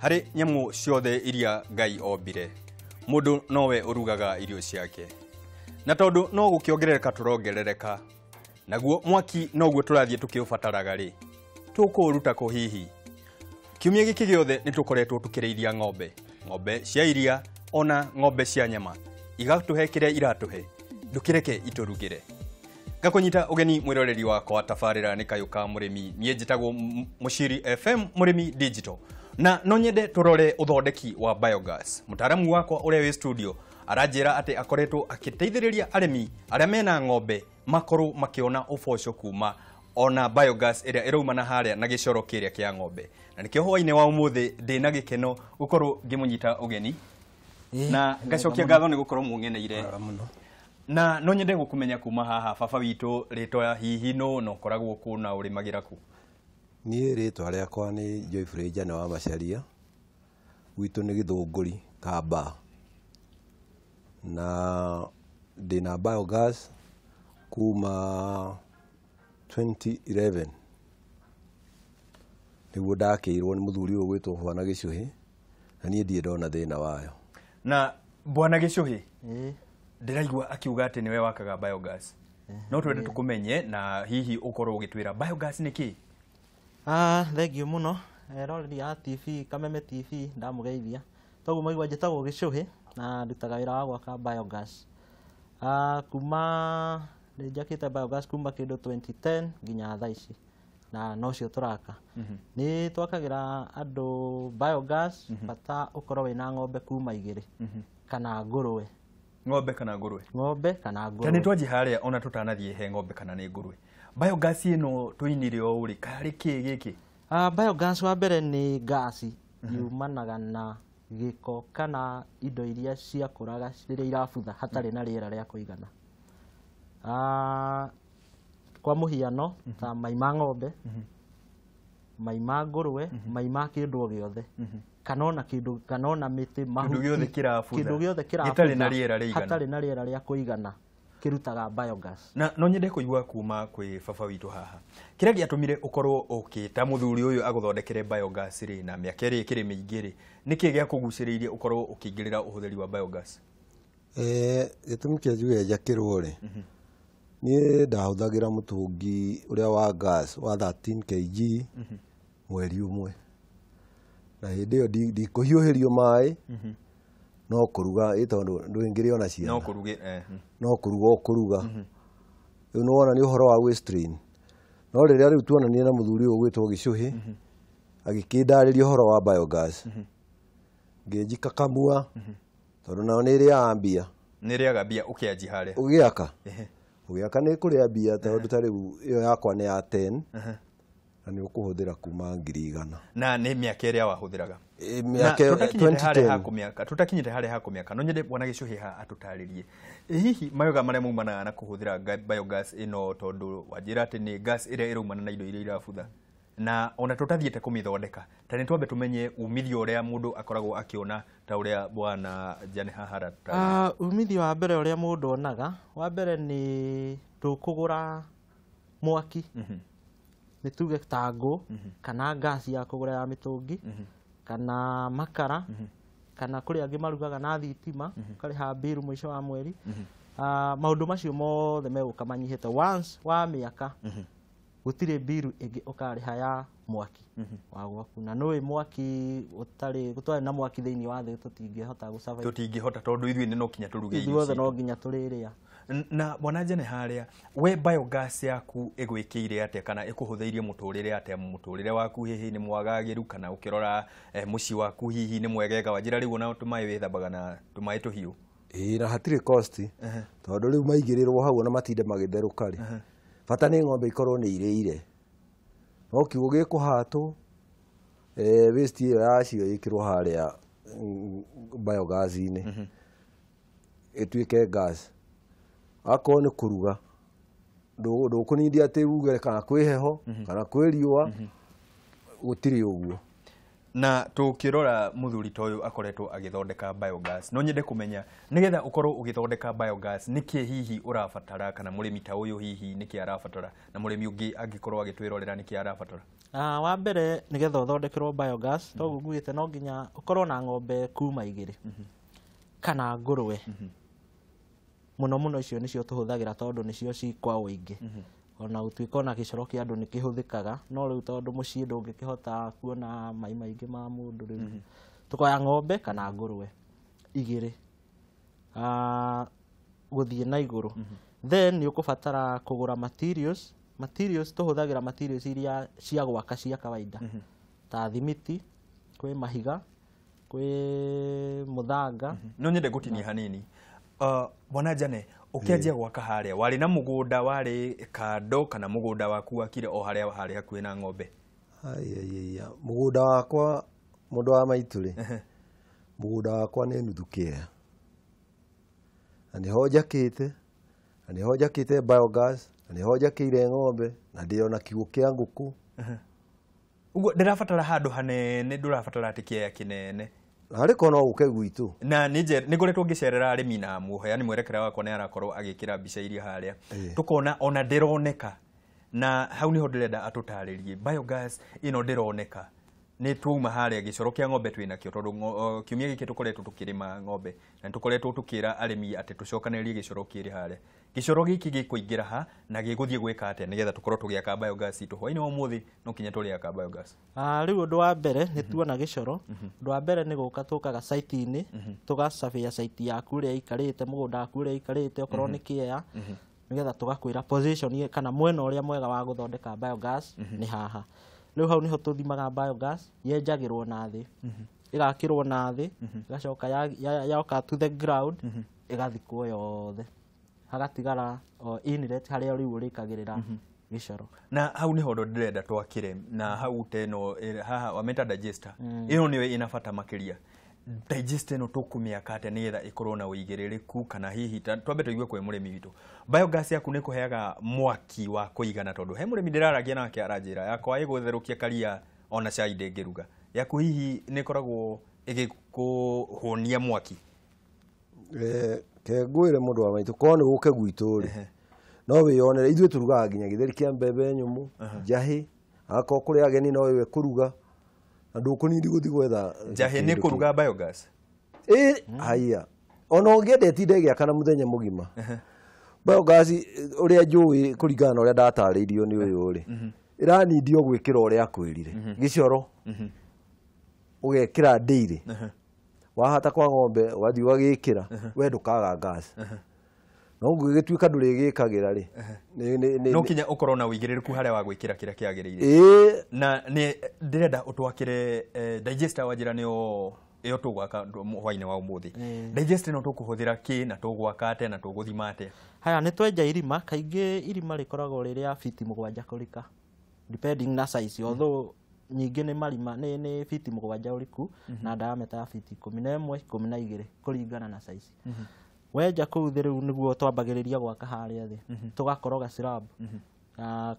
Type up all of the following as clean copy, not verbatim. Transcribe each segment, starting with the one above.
Harĩ nyamũ ciothe iria Ngai ombire, mũndũ nowe ũrugaga irio ciake. Na tondũ no gũkĩongerereka tũrongerereka, naguo mwaki noguo tũrathiĩ tũkĩũbataraga rĩ, tũkũũruta kũ hihi? Kiumia gĩkĩ gĩothe nĩ tũkoretwo tũkĩrĩithia ng'ombe, ng'ombe cia iria ona ng'ombe cia nyama, igatũhe kĩrĩa iratũhe, ndũkĩreke itũrugĩre. Ngakũnyita ũgeni mwĩroreri wakwa tabarĩra nĩ kayũ ka mũrĩmi. Niĩ njĩtagwo Mũciri FM Mũrĩmi Digital. Na no nyende tũrore ũthondeki wa biogas. Mũtaaramu wakwa ũrĩa wĩ studio aranjĩra atĩ akoretwo akĩteithĩrĩria arĩmi arĩa mena ng'ombe makorwo makĩona ũboco kuma ona biogas ĩrĩa ĩraumana harĩa na gĩcoro kĩrĩa kĩa ng'ombe. Na nĩkĩo hwainĩ wa ũmũthĩ ndĩna gĩkeno gũkorwo ngĩmũnyita ũgeni na ngacokia ngatho nĩ gũkorwo mũng'eneire. Na no nyende gũkũmenya kuma haha baba witũ rĩtwa hihi no na ũkoragwo kũ na ũrĩmagĩra kũ? Niĩ rĩtwa rĩakwa nĩ Joyfrey Njane wa Macharia, gwitũ nĩ Gĩthũngũri Kambaa, na ndĩna biogas kuma 2011 nĩguo ndakĩirwo nĩ mũthuri ũyũ ũgwĩtwo Bwana Gĩcũhĩ, na niĩ ndirĩ ndona thĩna wayo. Na Bwana Gĩcũhĩ, ndĩraigua akiuga atĩ nĩwe wakaga biogas. No twende tũkũmenye na hihi ũkorwo ũgĩtwĩra biogas nĩ kĩ? Thengiũ mũno eroreri a TV Kameme TV, ndamũgeithia. Toguo maigua njĩtagwo Gĩcũhĩ na ndutaga wĩra wa gwaka biogas. Kuma nĩ njakĩte biogas kuma kĩndũ 2010 nginya thaa ici, na nocio tũraka. Nĩ twakagĩra andũ biogas, bata ũkorwo wĩna ng'ombe kuma igĩrĩ kana ngũrwe. Ng'ombe kana ngũrwe? Ng'ombe kana ngũrwe. Ta nĩ twanjie harĩa ona tũtanathiĩ he ng'ombe kana nĩ ngũrwe. Biogas ĩno tũinire ũũ rĩ, karĩ kĩ gĩkĩ? Biogas wa mbere nĩ gasi yumanaga na gĩko kana indo iria ciakũraga rĩrĩa irabutha hatarĩ na rĩera rĩa kũigana. Kwa mũhiano ta mai ma ng'ombe, mai ma ngũrwe, mai ma kĩndũ o gĩothe, kana ona kĩndũ, kana ona mĩtĩ, mahuti, kĩndũ gĩothe kĩrabutha, kĩndũ gĩothe kĩrabutha gĩtarĩ na rĩera rĩigana, hatarĩ na rĩera rĩa kũigana, kĩrutaga biogas. Na no nyende kũigua kuma kwĩ baba witũ haha, kĩrĩa gĩatũmire ũkorwo ũkĩta mũthuri ũyũ agũthondekere biogas rĩ, na mĩaka ĩrĩa ĩkĩrĩ mĩingĩ rĩ, nĩkĩ gĩakũgucĩrĩirie ũkorwo ũkĩingĩrĩra ũhũthĩri wa biogas? Gĩtũmi kĩa njuge njakĩrwo rĩ, niĩ ndahũthagĩra mũtũngi ũrĩa wa gas wa 13 kg mweri ũmwe, na hĩndĩ ĩyo ndikũhiũhĩrio maĩ, no kũruga, ĩ tondũ ndũngĩrĩ ona ciana. No kũruge, No kũruga ũkũruga. Rĩu nĩ wona nĩ ũhoro wa waste train. No rĩrĩa rĩu tuonanire na mũthuri ũyũ ũgwĩtwo Gĩcũhĩ, agĩkĩndarĩria ũhoro wa biogas, ngĩnjikakamua, tondũ nao nĩ ĩrĩaga mbia. Nĩ ĩrĩaga mbia ũkĩanjia harĩa? Ũgĩaka? Ũgĩaka nĩ ĩkũrĩa mbia, tondũ ta rĩu ĩyo yakwa nĩ ya 10, na nĩ ũkũhũthĩra kuma 1,000. Na nĩ mĩaka ĩrĩa wahũthĩraga? Mĩaka ĩyo, Na tũtakinyĩte harĩa 2010. ha kũmĩaka, tũtakinyĩte harĩa ha kũmĩaka, no nyende Bwana Gĩcũhĩ haha atũtarĩrie. Hihi mayoga marĩa maumanaga na kũhũthĩra biogas ĩno, tondũ wanjĩra atĩ nĩ gas ĩrĩa ĩraumana na indo iria irabutha, na ona tũtathiĩte kũmĩthondeka, ta nĩ twambe tũmenye umithio ũrĩa mũndũ akoragwo akĩona ta ũrĩa Bwana Njane haha aratũtarĩria. Umithio wa mbere ũrĩa mũndũ onaga, wa mbere nĩ ndũkũgũra mwaki, nĩ tuge ta ngũ, kana gas ya kũgũra ya mĩtũngi, kana makara, kana kũrĩ angĩ marugaga na thitima, ũkarĩha bill mũico wa mweri. Maũndũ macio mothe megũka manyihĩte. Once wa mĩaka, gũtirĩ bill ĩngĩ ũkarĩha ya mwaki wa gwaku. Na nĩũĩ mwaki ũtarĩ, gũtarĩ na mwaki thĩinĩ wa thĩ tũtingĩhota gũ-survive. Tũtingĩhota tondũ ithuĩ nĩ no nginya tũruge irio Ithuothe citũ. no nginya tũrĩrĩa. Na Bwana Njane harĩa, we biogas yaku ĩgwĩkĩire atĩa kana ĩkũhũthĩirie mũtũrĩre atĩa? Mũtũrĩre waku hihi nĩ mwagagĩru, kana ũkĩrora, mũciĩ waku hihi nĩ mwegega? Wanjĩra rĩu ona tũmaĩ wĩthambaga na tũmaĩ tũhiũ. Ĩĩ, na hatirĩ cost, tondũ rĩu maigĩrĩrwo hau ona matinde magĩtherũka rĩ, bata nĩ ng'ombe ikorwo nĩ irĩire. No kiugũ gĩkũhatwo, waste ĩyo yacio ĩkĩrwo harĩa, biogas-inĩ, ĩtuĩke gas. Akorwo nĩ kũruga, ndũkũnindia atĩ uge kana kwĩ heho, kana kwĩ riũa, gũtirĩ ũguo. Na tukirora muthuri ta uyu akoretwo agithondeka biogas, no nyende kumenya nigetha ukorwo ugithondeka biogas niki hihi urabatara, kana murimi ta uyu hihi niki arabatara, na murimi ungi angikorwo agitwirorera niki arabatara? Wa mbere nigetha uthondekerwo biogas toguo ngugite no nginya ukorwo na ng'ombe kuma 2 kana ngũrwe. Muno muno icio nicio tuhuthagira tondu nicio ci kwa ũingĩ. Ona gũtuĩka ona gĩcoro kĩa andũ nĩkĩhũthĩkaga, no rĩu tondũ mũciĩ ndũngĩkĩhota kuona mai maingĩ ma mũndũ rĩu tũkoya ng'ombe kana ngũrwe 2 gũthiĩ na igũrũ. Then nĩ ũkũbatara kũgũra materials. Materials tũhũthagĩra materials iria cia gwaka cia kawaida ta thimiti, kwĩ mahiga, kwĩ mũthanga. No nyende gũtinia hanini. Bwana Jane, ukianjia gwaka haria wari na mugunda wari kando kana mugunda waku wakire o haria hari hakuhi na ng'ombe? Aiya, mugunda wakwa mundu wa maitu ri, mugunda wakwa ni nuthu kĩea, na niho njakĩte, na niho njakĩte biogas, na niho njakĩire ng'ombe, na ndĩ ona kiugũ kĩa ngũkũ. Uguo ndĩrabatara handũ hanene, ndũrabatara atĩ kĩea kĩnene. Harĩ kona ũke gwitũ. Na nĩ ngoretwo ngĩcerera arĩmi na mũheani mwerekera wakwa nĩ arakorwo agĩkĩra mbica iria harĩa, tũkona ona ndĩroneka, na hau niho ndĩrenda atũtarĩrie biogas ĩno ndĩroneka. Nĩ twauma harĩa gĩcoro kĩa ng'ombe twĩnakĩo, tondũ kiumia gĩkĩ tũkoretwo tũkĩrĩma ng'ombe na tũkoretwo tũkĩra arĩmi atĩ tũcokanĩrĩrie gĩcoro kĩrĩ harĩa. Gĩcoro gĩkĩ gĩkũingĩra ha na gĩgũthiĩ gwĩka atĩa nĩgetha tũkorwo tũgĩaka biogas itũ hwainĩ wa ũmũthĩ? No kinya tũrĩaka biogas. Rĩu ũndũ wa mbere nĩ tuona gĩcoro. Ũndũ wa mbere nĩ gũka tũkaga site-inĩ, tũgacabia site yaku ũrĩa ĩikarĩte, mũgũnda waku ũrĩa ĩikarĩte, okorwo nĩ kĩea, nĩgetha tũgakwĩra position kana mwena ũrĩa mwega wa gũthondeka biogas nĩ haha. Rĩu hau niho tũthimaga biogas, yenjagĩrwo na thĩ, ĩgakĩrwo na thĩ, ĩgacoka yoka to the ground, ĩgathikwo yothe, hagatigara o inlet harĩa rĩu ũrĩkagĩrĩra gĩcoro. Na hau niho ndo ndĩrenda twakĩre, na hau teno haha wameta digester ĩno nĩyo ĩna bata makĩria. Digester ĩno tũkũmĩaka atĩa nĩgetha ĩkorwo na ũigĩrĩrĩku, kana hihi twambe tũigue kwĩ mũrĩmi witũ biogas yaku nĩ kũheaga mwaki wa kũigana? Tondũ he mũrĩmi ndĩraragia nake aranjĩra yakwa ĩgũtherũkia karia ona cai ndĩngĩruga, yaku hihi nĩ ĩkoragwo ĩgĩkũhũnia mwaki? Ke ngwĩre mũndũ wa maitũ, korwo nĩ gũke gwitũ rĩ, no wĩyonere ithuĩ tũrugaga nginya gĩtheri kĩa mbembe nyũmũ, njahĩ, agakorwo kũrĩ ageni no wewe kũruga, na ndũkũnindi gũthiĩ gwetha njahĩ. Nĩ kũruga biogas? Ĩ haiya, ona ũngĩenda ĩtinde ĩgĩakana mũthenya mũgima. Biogas ũrĩa njũĩ kũringana na ũrĩa ndatarĩirio nĩ ũyũ rĩ, ĩranindio gwĩkĩra ũrĩa akwĩrire gĩcoro, ũgekĩra ndĩirĩ, wahata kwa ng'ombe ũgathiĩ ũgagĩkĩra, we ndũkaga gas. No ũngĩgĩtuĩka ndũrĩgĩkagĩra rĩ, no kinya ũkorwo na ũigĩrĩrĩku harĩa wa gwĩkĩra kĩrĩa kĩagĩrĩire. Na nĩ ndĩrenda ũtwakĩre digester wa njĩra nĩyo ĩyo tũgwaka hwainĩ wa ũmũthĩ. Digester ĩno tũkũhũthĩra kĩ, na tũgwaka atĩa, na tũgũthima atĩa? Haya, nĩ twenja irima. Kaingĩ irima rĩkoragwo rĩ rĩa fiti 7 kũrika, depending na size, although nyingĩ nĩ marima nĩ fiti 7 ũriku na diameter ya fiti 11 12 kũringana na size. Wenja kũu thĩ rĩu nĩguo twambagĩrĩria gwaka harĩa thĩ, tũgakoroga slab,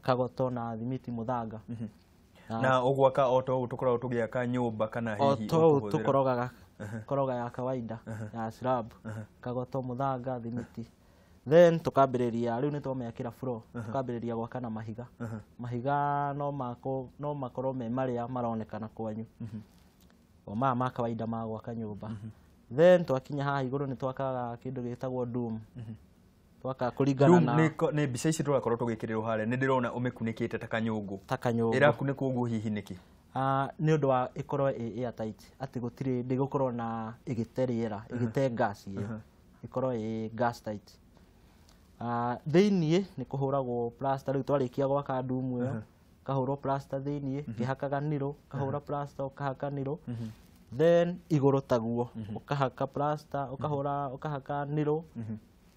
kagoto na thimiti mũthanga. Na ũgwaka o ta ũũ tũkoragwo tũgĩaka nyũmba, kana hihi o ta ũũ tũkorogaga koroga ya kawaida ya slab, kagoto, mũthanga, thimiti. Then tũkambĩrĩria rĩu nĩ twamĩakĩra floor, tũkambĩrĩria gwaka na mahiga. Mahiga no makorwo me marĩa maronekana kwanyu, o maya ma kawaida ma gwaka nyũmba. Then twakinya haha igũrũ nĩ twakaga kĩndũ gĩtagwo dome. Twaka kũringana na nĩ mbica ici tũrakorwo tũgĩkĩrĩrwo harĩa, nĩ ndĩrona ũmĩkunĩkĩte ta kanyũngũ. Ta kanyũngũ. Ĩrakunĩkwo ũguo hihi nĩkĩ? Nĩ ũndũ wa ĩkorwo ĩ airtight, atĩ gũtirĩ ndĩgũkorwo na ĩgĩte rĩera, ĩgĩte gas ĩyo, ĩkorwo ĩ gas tight. Thĩiniĩ nĩ kũhũragwo plaster. Rĩu twarĩkia gwaka ndumu ĩyo, kahũrwo plaster thĩiniĩ, ngĩhakaga niro, kahũra plaster, ũkahaka niro. Then igũrũ taguo, ũkahaka plaster, ũkahũra, ũkahaka niro,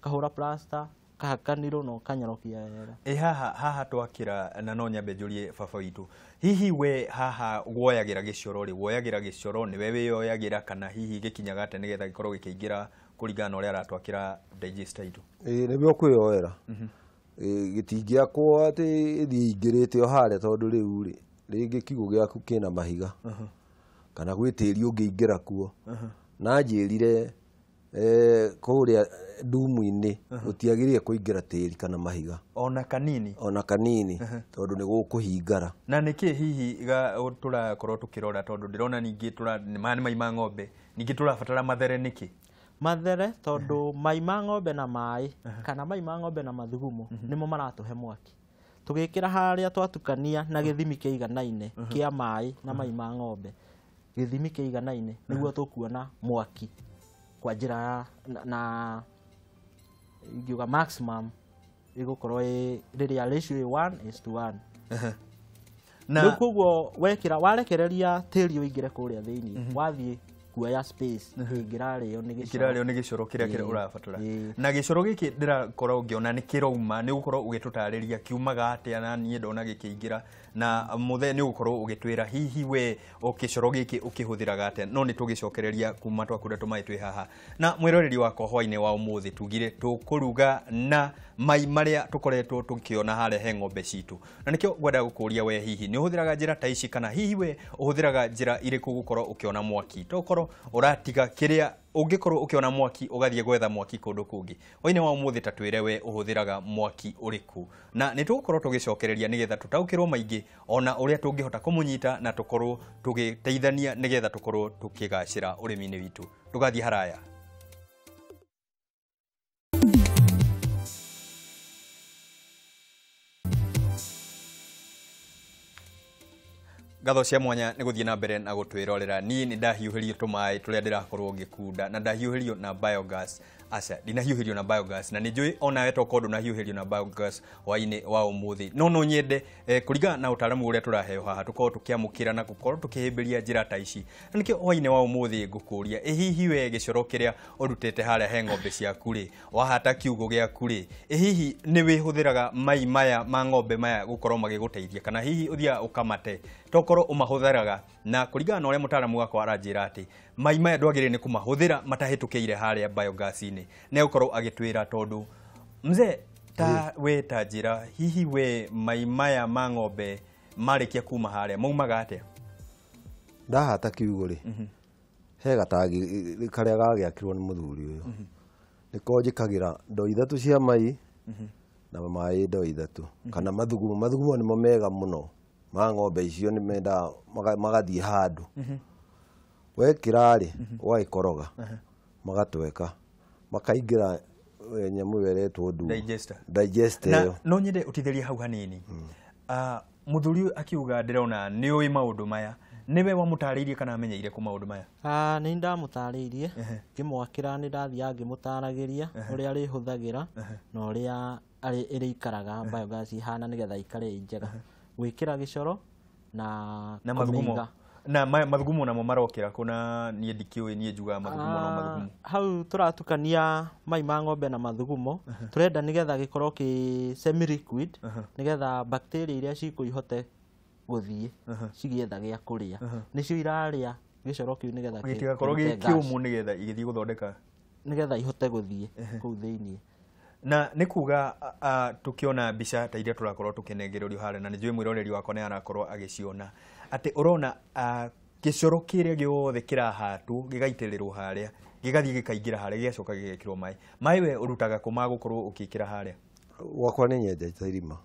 ũkahũra plaster, ũkahaka niro na ũkanyorokia wega. Ĩ haha twakĩra, na no nyambe njũrie baba witũ, hihi we haha woyagĩra gĩcoro rĩ, woyagĩra gĩcoro nĩwe wĩyoyagĩra, kana hihi gĩkinyaga atĩa nĩgetha gĩkorwo gĩkĩingĩra kũringana na ũrĩa aratwakĩra digester itũ? Ĩ nĩwe ũkwĩyoera, gĩtingĩakwo atĩ ĩthiĩ ingĩrĩte o harĩa, tondũ rĩu rĩ rĩngĩ kiugũ gĩaku kĩna mahiga, Kana gwĩ tĩri ũngĩingĩra kuo. Na anjĩrire kũrĩa ndumu-inĩ gũtiagĩrĩire kũingĩra tĩri kana mahiga. Ona kanini. Ona kanini, tondũ nĩ gũkũhingara. Na nĩkĩ hihi tũrakorwo tũkĩrora, tondũ ndĩrona ningĩ maya nĩ mai ma ng'ombe, ningĩ tũrabatara mathere nĩkĩ? Mathere tondũ mai ma ng'ombe na maĩ kana mai ma ng'ombe na mathugumo nĩmo maratũhe mwaki. Tũgĩkĩra harĩa twatukania na gĩthimi kĩiganaine kĩa maĩ na mai ma ng'ombe, gĩthimi kĩiganaine nĩguo tũkuona mwaki kwa njĩra ya na ingiuga maximum ĩgũkorwo rĩrĩa ratio ĩ 1:1. Rĩu koguo wekĩra warekereria tĩri ũingĩre kũrĩa thĩinĩ, wathiĩ kuoya space ĩngĩrarĩo nĩ gĩcoro. Ĩngĩrarĩo nĩ gĩcoro kĩrĩa kĩrĩa ũrabatara. Na gĩcoro gĩkĩ ndĩrakorwo ngĩona nĩ kĩrauma, nĩ ũgũkorwo ũgĩtũtarĩria kiumaga atĩa, na niĩ ndona gĩkĩingĩra, na mũthee nĩ ũgũkorwo ũgĩtwĩra hihi we o gĩcoro gĩkĩ ũkĩhũthĩraga atĩa, no nĩ tũgĩcokereria kuma twakunda tũmaĩ twĩ haha. Na mwĩroreri wakwa hwainĩ wa ũmũthĩ tugire tũkũruga na mai marĩa tũkoretwo tũkĩona harĩa he ng'ombe citũ, na nĩkĩo ngwenda gũkũria we hihi nĩ ũhũthĩraga njĩra ta ici, kana hihi we ũhũthĩraga njĩra irĩkũ gũkorwo ũkĩona mwaki? Tokorwo ũratiga kĩrĩa ũngĩkorwo ũkĩona mwaki ũgathiĩ gwetha mwaki kũndũ kũngĩ. Hwainĩ wa ũmũthĩ ta twĩre we ũhũthĩraga mwaki ũrĩkũ, na nĩ tũgũkorwo tũgĩcokereria nĩgetha tũtaũkĩrwo maingĩ ona ũrĩa tũngĩhota kũmũnyita na tũkorwo tũgĩteithania nĩgetha tũkorwo tũkĩgacĩra ũrĩmi-inĩ witũ. Ndũgathiĩ haraya. Ngatho cia mwanya nĩ gũthiĩ na mbere na gũtwĩrorera. Niĩ nĩ ndahiũhĩrio tũmaĩ tũrĩa ndĩrakorwo ngĩkunda, na ndahiũhĩrio na biogas. Aca, ndinahiũhĩrio na biogas, na nĩ njũĩ onawe tokorwo ndũnahiũhĩrio na biogas hwainĩ wa ũmũthĩ. No nyende kũringana na ũtaaramu ũrĩa tũraheo haha tũkorwo tũkĩamũkĩra na gũkorwo tũkĩhĩmbĩria njĩra ta ici. Na nĩkĩo hwainĩ wa ũmũthĩ ngũkũria, ĩ hihi we gĩcoro kĩrĩa ũrutĩte harĩa he ng'ombe ciaku rĩ, wahata kiugũ gĩaku rĩ, ĩ hihi nĩ wĩhũthĩraga mai maya ma ng'ombe maya gũkorwo magĩgũteithia, kana hihi ũthiaga ũkamate? Tokorwo ũmahũthĩraga, na kũringana na ũrĩa mũtaaramu wakwa aranjĩra atĩ mai maya ndwagĩrĩire nĩ kũmahũthĩra matahĩtũkĩire harĩa biogas-inĩ. Nĩ egũkorwo agĩtwĩra, tondũ mzee ta we ta njĩra, hihi we mai maya ma ng'ombe marĩkia kuma harĩa maumaga atĩa? Ndahata kiugũ rĩ, he gatangi karĩa gagĩakirwo nĩ mũthuri ũyũ, nĩko njĩkagĩra ndoo 3 cia mai na maĩ ndoo 3 kana mathugumo. Mathugumo nĩmo mega mũno ma ng'ombe icio, nĩ mendaga magathiĩ handũ. Wekĩra rĩ, ũgagĩkoroga, magatweka, makaingĩra nyamũ ĩyo ĩretwo ndumu. Digester. Digester ĩyo. No nyende ũtithĩrie hau hanini. Mũthuri ũyũ akiuga ndĩrona nĩ ũĩ maũndũ maya, nĩwe wamũtarĩirie kana amenyeire kũ maũndũ maya? Nĩ ndamũtarĩirie, ngĩmwakĩra, nĩ ndathiaga ngĩmũtaragĩria ũrĩa arĩhũthagĩra na ũrĩa ĩrĩikaraga biogas ihana nĩgetha ikare ĩ njega. Gwĩkĩra gĩcoro na mathugumo. Na mathugumo namo marokĩra kũ? Na niĩ ndikĩũĩ, niĩ njugaga mathugumo no mathugumo. Hau tũratukania mai ma ng'ombe na mathugumo, tũrenda nĩgetha gĩkorwo kĩ semi liquid, nĩgetha bacteria iria cikũ ihote gũthiĩ cigĩetha gĩa kũrĩa. Nĩcio irarĩa gĩcoro kĩu nĩgetha gĩtigakorwo gĩ kĩũmũ, nĩgetha igĩthiĩ gũthondeka, nĩgetha ihote gũthiĩ kũu thĩinĩ. Na nĩ kuga tũkĩona mbica ta iria tũrakorwo tũkĩnengererio harĩa, na nĩ njũĩ mwĩroreri wakwa nĩ arakorwo agĩciona, atĩ ũrona gĩcoro kĩrĩa gĩothe kĩrahatwo gĩgaitĩrĩrwo harĩa, gĩgathiĩ gĩkaingĩra harĩa, gĩgacoka gĩgekĩrwo maĩ. Maĩ we ũrutaga kũ ma gũkorwo ũgĩkĩra harĩa? Gwakwa nĩ nyendete irima.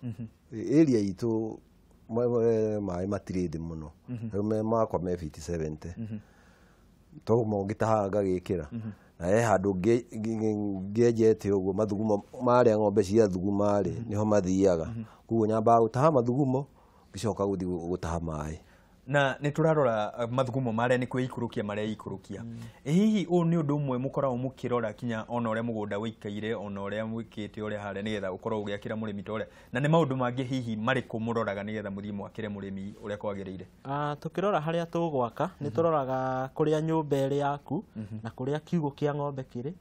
Area itũ maĩ matirĩ thĩ mũno, rĩu me makwa me fiti 70, to mongĩtahaga ngagĩkĩra, na he handũ ngĩenjete ũguo mathugumo marĩa ng'ombe cia thuguma rĩ, nĩho mathiaga. Koguo nyambaga gũtaha mathugumo, ngĩcoka gũthiĩ gũtaha maĩ. Na nĩ tũrarora mathugumo marĩa nĩ kwĩikũrũkia mareikũrũkia. Hihi ũũ nĩ ũndũ ũmwe mũkoragwo mũkĩrora kinya ona ũrĩa mũgũnda ũikaire, ona ũrĩa mwĩkĩte ũrĩa harĩa, nĩgetha ũkorwo ũgĩakĩra mũrĩmi ta ũrĩa? Na nĩ maũndũ mangĩ hihi marĩkũ mũroraga nĩgetha mũthiĩ mwakĩre mũrĩmi ũrĩa kwagĩrĩire? Tũkĩrora harĩa tũgwaka, nĩ tũroraga kũrĩa nyũmba ĩrĩ yaku na kũrĩa kiugũ kĩa ng'ombe kĩrĩ,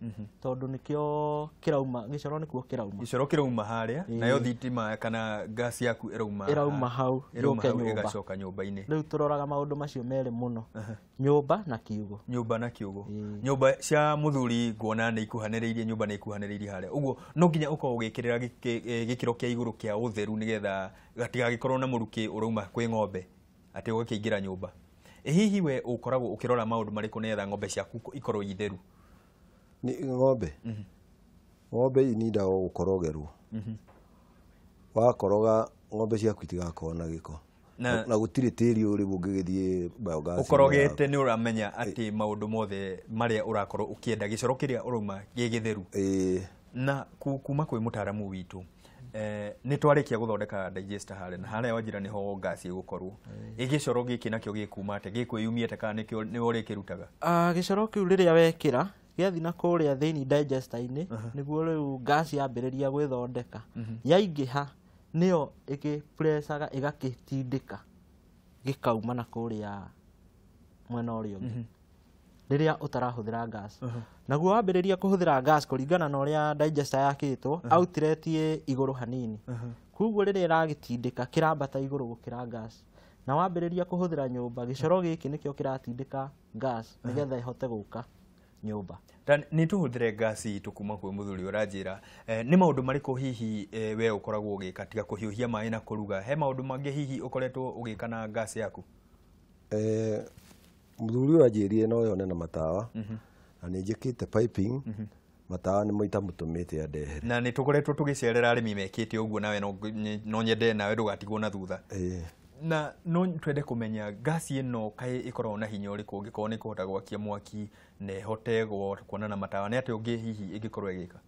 tondũ nĩkĩo kĩrauma, gĩcoro nĩkuo kĩrauma. Gĩcoro kĩrauma harĩa, nayo thitima kana gas yaku ĩrauma ĩrauma hau, ĩrauma yũke hau nyũmba. Ĩgacoka nyũmba-inĩ. Rĩu tũroraga maũndũ macio merĩ mũno, nyũmba na kiugũ. Nyũmba na kiugũ. Nyũmba cia mũthuri nguona nĩ ikuhanĩrĩirie, nyũmba nĩ ikuhanĩrĩirie harĩa, ũguo no nginya ũkorwo ũgĩkĩrĩra gĩkĩro kĩa igũrũ kĩa ũtheru, nĩgetha gatigagĩkorwo na mũrukĩ ũrauma kwĩ ng'ombe atĩ ũgakĩingĩra nyũmba. Ĩ hihi we ũkoragwo ũkĩrora maũndũ marĩkũ nĩgetha ng'ombe ciaku ikorwo itheru? Nĩ ng'ombe. Ng'ombe inindaga gũkorogerwo. Wakoroga ng'ombe ciaku itigakorwo na gĩko. Na gũtirĩ tĩri ũrĩ ũngĩgĩthiĩ biogas. Ũkorogete nĩ ũramenya atĩ maũndũ mothe marĩa ũrakorwo ũkĩenda gĩcoro kĩrĩa ũrauma gĩ gĩtheru. Na kuma kwĩ mũtaaramu witũ, nĩ twarĩkia gũthondeka digester harĩa, na harĩa wanjĩra nĩho gas ĩgũkorwo. Ĩ gĩcoro gĩkĩ nakĩo gĩkuma atĩa? Gĩkwĩyumia kana nĩkĩo nĩwe ũrĩkĩrutaga? Gĩcoro kĩu rĩrĩa wekĩra gĩathiĩ na kũrĩa thĩinĩ digester-inĩ, nĩguo rĩu gas yambĩrĩria gwĩthondeka. Yaingĩha nĩyo ĩkĩprecaga ĩgakĩtindĩka gĩkauma na kũrĩa mwena ũrĩa ũngĩ rĩrĩa ũtarahũthĩra gas. Naguo wambĩrĩria kũhũthĩra gas kũringana na ũrĩa digester yakĩtwo, outlet ĩ igũrũ hanini. Koguo rĩrĩa ĩragĩtindĩka kĩrambata igũrũ gũkĩra gas. Na wambĩrĩria kũhũthĩra nyũmba, gĩcoro gĩkĩ nĩkĩo kĩratindĩka gas nĩgetha ĩhote gũka nyũmba. Nĩ tũhũthĩre gas itũ kuma kwĩ mũthuri ũranjĩra, nĩ maũndũ marĩkũ hihi we ũkoragwo ũgĩka tiga kũhiũhia maĩ na kũruga? He maũndũ mangĩ hihi ũkoretwo ũgĩka na gas yaku? Mũthuri ũyũ anjĩrire no yone na matawa, na nĩ njĩkĩte piping, matawa nĩ maita mũtũmĩte andehere. Na nĩ tũkoretwo tũgĩcerera arĩmi mekĩte ũguo, nawe no nyende nawe ndũgatigwo na thutha. Na no twende kũmenya gas ĩno kaĩ ĩkoragwo na hinya ũrĩkũ ũngĩkorwo nĩ kũhota gwakia mwaki na ĩhote kuona na matawa, nĩ atĩa ũngĩ hihi ĩngĩkorwo ĩgĩka?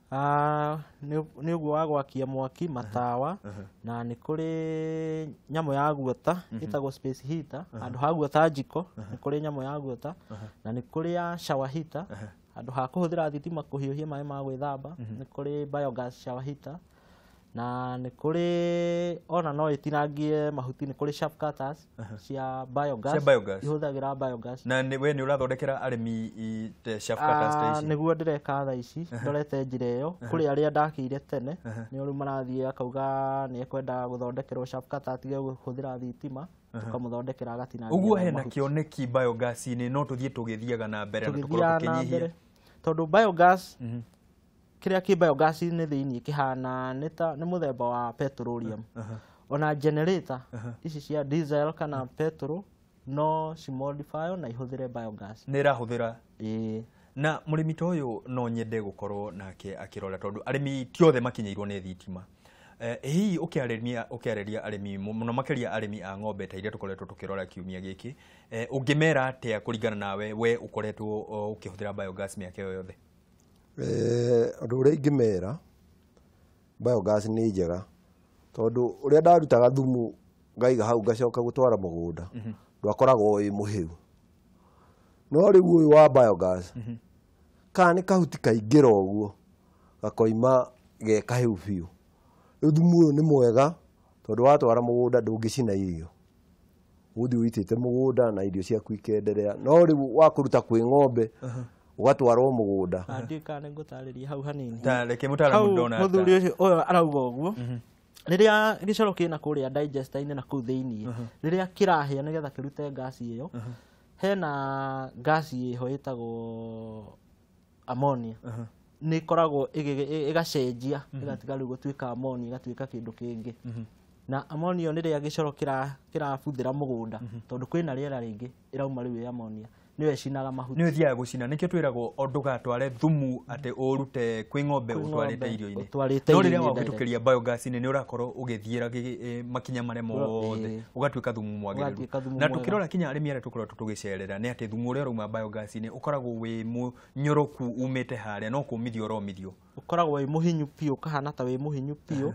Nĩ ũguo wa gwakia mwaki matawa, na nĩ kũrĩ nyamũ ya guota ĩtagwo space heater, handũ ha guota njiko nĩ kũrĩ nyamũ ya guota, na nĩ kũrĩ ya shower heater, handũ ha kũhũthĩra thitima kũhiũhia maĩ ma gwĩthamba nĩ kũrĩ biogas shower heater, na nĩ kũrĩ ona no ĩtinangie mahuti, nĩ kũrĩ sharp cutters cia biogas, ihũthagĩra biogas. Na we nĩ ũrathondekera arĩmi sharp cutters ta ici? Nĩguo ndĩreka thaa ici, ndorete njĩra ĩyo. Kũrĩ arĩa ndakĩire tene, nĩo rĩu marathiĩ akauga nĩ ekwenda gũthondekerwo sharp cutter atige kũhũthĩra thitima, tũkamũthondekera agatinangia. Ũguo hena kĩoneki biogas-inĩ, no tũthiĩ tũgĩthiaga na mbere na tũkorwo tũkĩnyihia. Tondũ biogas kĩrĩa kĩ biogas-inĩ thĩinĩ kĩhana nĩ mũthemba wa petroleum. Ona generator ici cia diesel kana petrol no cimodify na ihũthĩre biogas. Nĩ ĩrahũthĩra. Ĩĩ. Na mũrĩmi ta ũyũ no nyende gũkorwo nake akĩrora, tondũ arĩmi ti othe makinyĩirwo nĩ thitima. Hihi ũkĩarĩria arĩmi mũno makĩria arĩmi a ng'ombe ta iria tũkoretwo tũkĩrora kiumia gĩkĩ, ũngĩmera atĩa kũringana nawe we ũkoretwo ũkĩhũthĩra biogas mĩaka ĩyo yothe? Ũndũ ũrĩa ingĩmera, biogas nĩ njega tondũ ũrĩa ndarutaga thumu ngaiga hau ngacoka gũtwara mũgũnda, ndwakoragwo wĩ mũhĩu. No rĩu ũyũ wa biogas, kana nĩ kahuti kaingĩra ũguo gakoima ge kahĩu biũ. Rĩu thumu ũyũ nĩ mwega tondũ watwara mũgũnda ndũngĩcina irio, ũgũthiĩ ũitĩte mũgũnda na irio ciaku ikenderea. No rĩu wakũruta kwĩ ng'ombe ũgatwarwo mũgũnda. Ndiũĩ kana nĩngũtarĩria hau hanini. Ta reke mũtaaramu ndona ta. Mũthuri ũcio ũyũ arauga ũguo, rĩrĩa gĩcoro kĩna kũrĩa digester-inĩ na kũu thĩinĩ, rĩrĩa kĩrahĩa nĩgetha kĩrute gas ĩyo, hena gas ĩho ĩtagwo ammonia. Nĩ ĩkoragwo ĩgacenjia, ĩgatiga rĩu gũtuĩka ammonia, ĩgatuĩka kĩndũ kĩngĩ. Na ammonia nĩ rĩrĩa gĩcoro kĩrabuthĩra mũgũnda, tondũ kwĩna rĩera rĩingĩ ĩrauma rĩu ĩ ammonia, nĩyo ĩcinaga mahuti. Nĩyo ĩthiaga gũcina. Nĩkĩo twĩragwo o ndũgatware thumu atĩ ũrute kwĩ ng'ombe ũtwarĩte irio-inĩ. No rĩrĩa wahĩtũkĩria biogas-inĩ nĩ ũrakorwo ũgĩthiĩra makinya marĩa mothe, ũgatuĩka thumu mwagĩrĩru. Na tũkĩrora kinya arĩmi arĩa tũkoretwo tũgĩcerera nĩ atĩ thumu ũrĩa ũrauma biogas-inĩ ũkoragwo wĩ mũnyoroku umĩte harĩa, no kũmithio ũromithio. Ũkoragwo wĩ mũhinyu biũ, ũkahana ta wĩ mũhinyu biũ.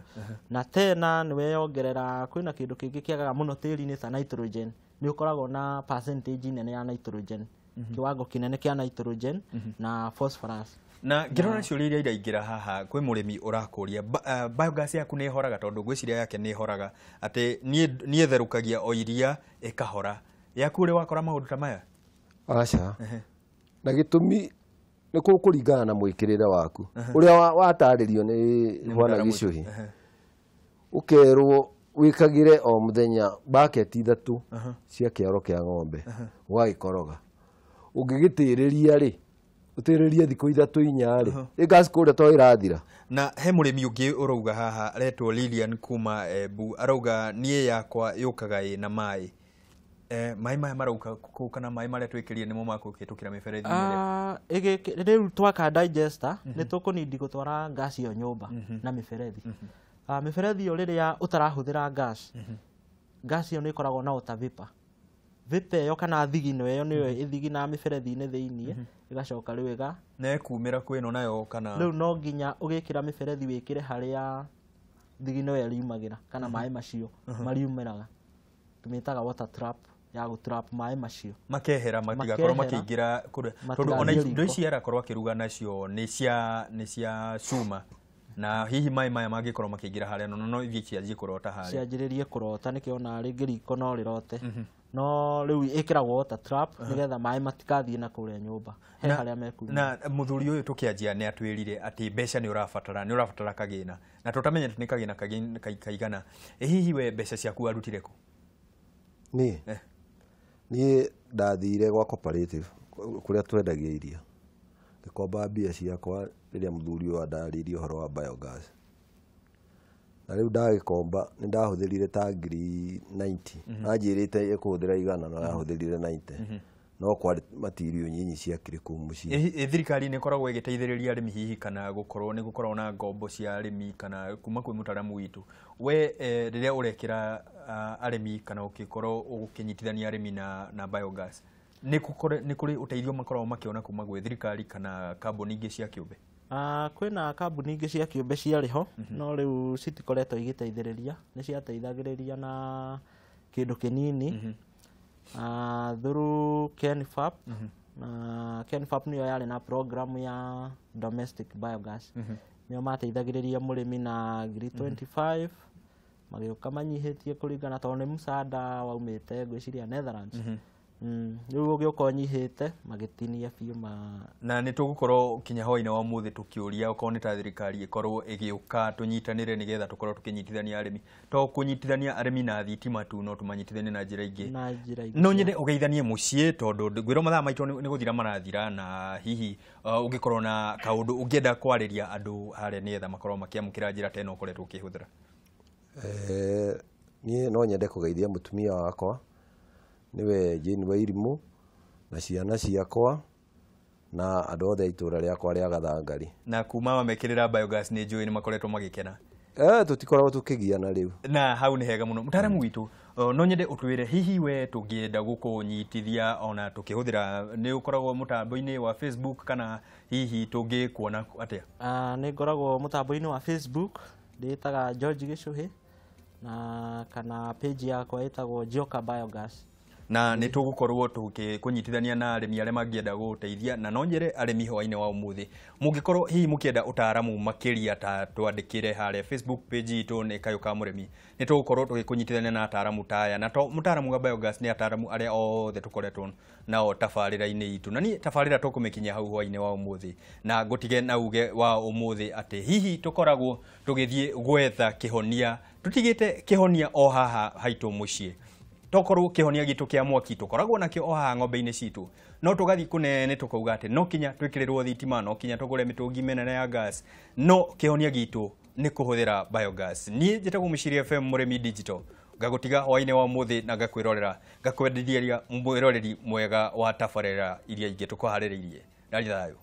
Na tena nĩ weyongerera kwĩna kĩndũ kĩngĩ kĩagaga mũno tĩri-inĩ ta nitrogen. Nĩ ũkoragwo na percentage nene ya nitrogen, kiwango kĩnene kĩa nitrogen na phosphorus. Na ngĩrora ciũria iria iraingĩra haha, kwĩ mũrĩmi ũrakũria biogas yaku nĩ ĩhoraga, tondũ ngwĩciria yake nĩ ĩhoraga, atĩ niĩ therũkagia o iria ĩkahora. Yaku ũrĩ wakora maũndũ ta maya? Aca. Na gĩtũmi nĩ kũringana na mwĩkĩrĩre waku ũrĩa watarĩrio nĩ Bwana Gĩcũhĩ. Ũkerwo wĩkagĩre o mũthenya baketi 3 cia kĩoro kĩa ng'ombe, ũgagĩkoroga. Ũngĩgĩtĩrĩria rĩ, ũtĩrĩrie thikũ 3 4 rĩ, ĩ gas kũrĩa to ĩrathira. Na he mũrĩmi ũngĩ ũrauga haha aretwo Lilian kuma Embu, arauga niĩ yakwa yũkaga ĩna maĩ. Maĩ maya marauka kũu kana maĩ marĩa twĩkĩrire nĩmo makũhĩtũkĩra mĩberethi-inĩ? Rĩu twaka digester nĩ tũkũnindi gũtwara gas ĩyo nyũmba na mĩberethi. Mĩberethi ĩyo rĩrĩa ũtarahũthĩra gas, gas ĩyo nĩ ĩkoragwo na water vapor. Vapor ĩyo kana thigino ĩyo nĩyo ĩthiginaga mĩberethi-inĩ thĩiniĩ, ĩgacoka rĩu ĩga na ĩkumĩra kwĩ ĩno nayo kana rĩu no nginya ũgĩkĩra mĩberethi wĩkĩre harĩa thigino ĩyo ĩriumagĩra kana maĩ macio mariumĩraga. Tũmĩtaga water trap ya gũtrap maĩ macio makehera matigakorwo makĩingĩra kũrĩa, tondũ ona indo ici arakorwo akĩruga nacio nĩ cia cuma, na hihi maĩ maya mangĩkorwo makĩingĩra harĩa no ithiĩ cianjie kũrota harĩa, cianjĩrĩrie kũrota, nĩkĩo ona rĩngĩ riko no rĩrote. No rĩu ĩkĩragwo water trap nĩgetha maĩ matikathiĩ na kũrĩa nyũmba he harĩa mekuma. Na mũthuri ũyũ tũkĩanjia nĩ atwĩrire atĩ mbeca nĩ ũrabatara kagĩna, na tũtamenyete nĩ kagĩna kaigana. Hihi we mbeca ciaku warutire kũ? Niĩ niĩ ndathire gwa cooperative kũrĩa twendagia irio, ngĩkomba mbia ciakwa rĩrĩa mũthuri ũyũ andarĩirie ũhoro wa biogas. Na rĩu ndagĩkomba nĩ ndahũthĩrire ta ngiri 90, anjĩrĩte ĩkũhũthĩra 100 na ndahũthĩrire 90, no kwarĩ material nyinyi ciakĩrĩ kũu mũciĩ. Thirikari nĩ ĩkoragwo ĩgĩteithĩrĩria arĩmi hihi, kana gũkorwo nĩ gũkoragwo na ngombo cia arĩmi kana kuma kwĩ mũtaaramu witũ? We rĩrĩa ũrekĩra arĩmi kana ũgĩkorwo ũkĩnyitithania arĩmi na biogas, nĩ kũrĩ ũteithio makoragwo makĩona kuma gwĩ thirikari kana kambuni ingĩ cia kĩũmbe? Kwĩna kambuni ingĩ cia kĩũmbe ciarĩ ho, no rĩu citikoretwo igĩteithĩrĩria, nĩ ciateithagĩrĩria na kĩndũ kĩnini through KENFAP. Na KENFAP nĩyo yarĩ na program ya domestic biogas, nĩo mateithagĩrĩria mũrĩmi na ngiri 25, magĩũka manyihĩtie kũringana tondũ nĩ msaada waumĩte ngwĩciria Netherlands. Rĩu ũgĩũka ũnyihĩte magĩtinia biũ. Na nĩ tũgũkorwo kinya hwaĩ-inĩ wa ũmũthĩ tũkĩũria okorwo nĩ ta thirikari ĩkorwo ĩgĩũka tũnyitanĩre nĩgetha tũkorwo tũkĩnyitithania arĩmi, to kũnyitithania arĩmi na thitima tu, no tũmanyitithanie na njĩra ingĩ. No nyende ũgeithanie mũciĩ tondũ ngwĩrwo mathaa maitũ nĩ gũthira marathira, na hihi ũngĩkorwo na kaũndũ ũngĩenda kwarĩria andũ harĩa nĩgetha makorwo makĩamũkĩra njĩra ta ĩno ũkoretwo ũkĩhũthĩra. Niĩ no nyende kũgeithia mũtumia wakwa nĩwe Jane Wairimu, na ciana ciakwa na andũ othe a itũra rĩakwa rĩa Gathangari. Na kuma mamekĩrĩra biogas nĩ njũĩ nĩ makoretwo magĩkena. Tũtikoragwo tũkĩgiana rĩu. Na hau nĩ hega mũno. Mũtaaramu witũ, no nyende ũtwĩre hihi we tũngĩenda gũkũnyitithia ona tũkĩhũthĩra nĩ ũkoragwo mũtambo-inĩ wa Facebook kana hihi tũngĩkuona atĩa? Nĩ ngoragwo mũtambo-inĩ wa Facebook, ndĩtaga George Gĩchũhĩ, na kana page yakwa ĩtagwo Joka Biogas. Na nĩ tũgũkorwo tũkĩkũnyitithania na arĩmi arĩa mangĩenda gũteithia, na no nyere arĩmi hwaĩ-inĩ wa ũmũthĩ mũngĩkorwo hihi mũkĩenda ũtaaramu makĩria ta twandĩkĩre harĩa Facebook page itũ nĩ Kayũ ka Mũrĩmi, nĩ tũgũkorwo tũgĩkũnyitithania na ataaramu ta aya, na to mũtaaramu wa biogas nĩ ataaramu arĩa othe tũkoretwo nao tabarĩra-inĩ itũ. Na niĩ tabarĩra tũkũmĩkinyia hau hwaĩ-inĩ wa ũmũthĩ, na ngũtige na uge wa ũmũthĩ atĩ hihi tũkoragwo tũgĩthiĩ gwetha kĩhonia, tũtigĩte kĩhonia o haha haitũ mũciĩ. Tokorwo kĩhonia gitũ kĩa mwaki tũkoragwo nakĩo o haha ng'ombe-inĩ citũ, no tũgathiĩ kũnene tũkauga atĩ no kinya twĩkĩrĩrwo thitima, no kinya tũgũre mĩtũngi mĩnene ya gas, no kĩhonia gitũ nĩ kũhũthĩra biogas. Niĩ njĩtagwo Mũciiri FM Mũrĩmi Digital, ngagũtiga hwaĩ-inĩ wa ũmũthĩ na ngakwĩrorera, ngakwenderia mwĩroreri mwega wa tabarĩra iria ingĩ tũkũharĩrĩirie. Ndaria thayũ.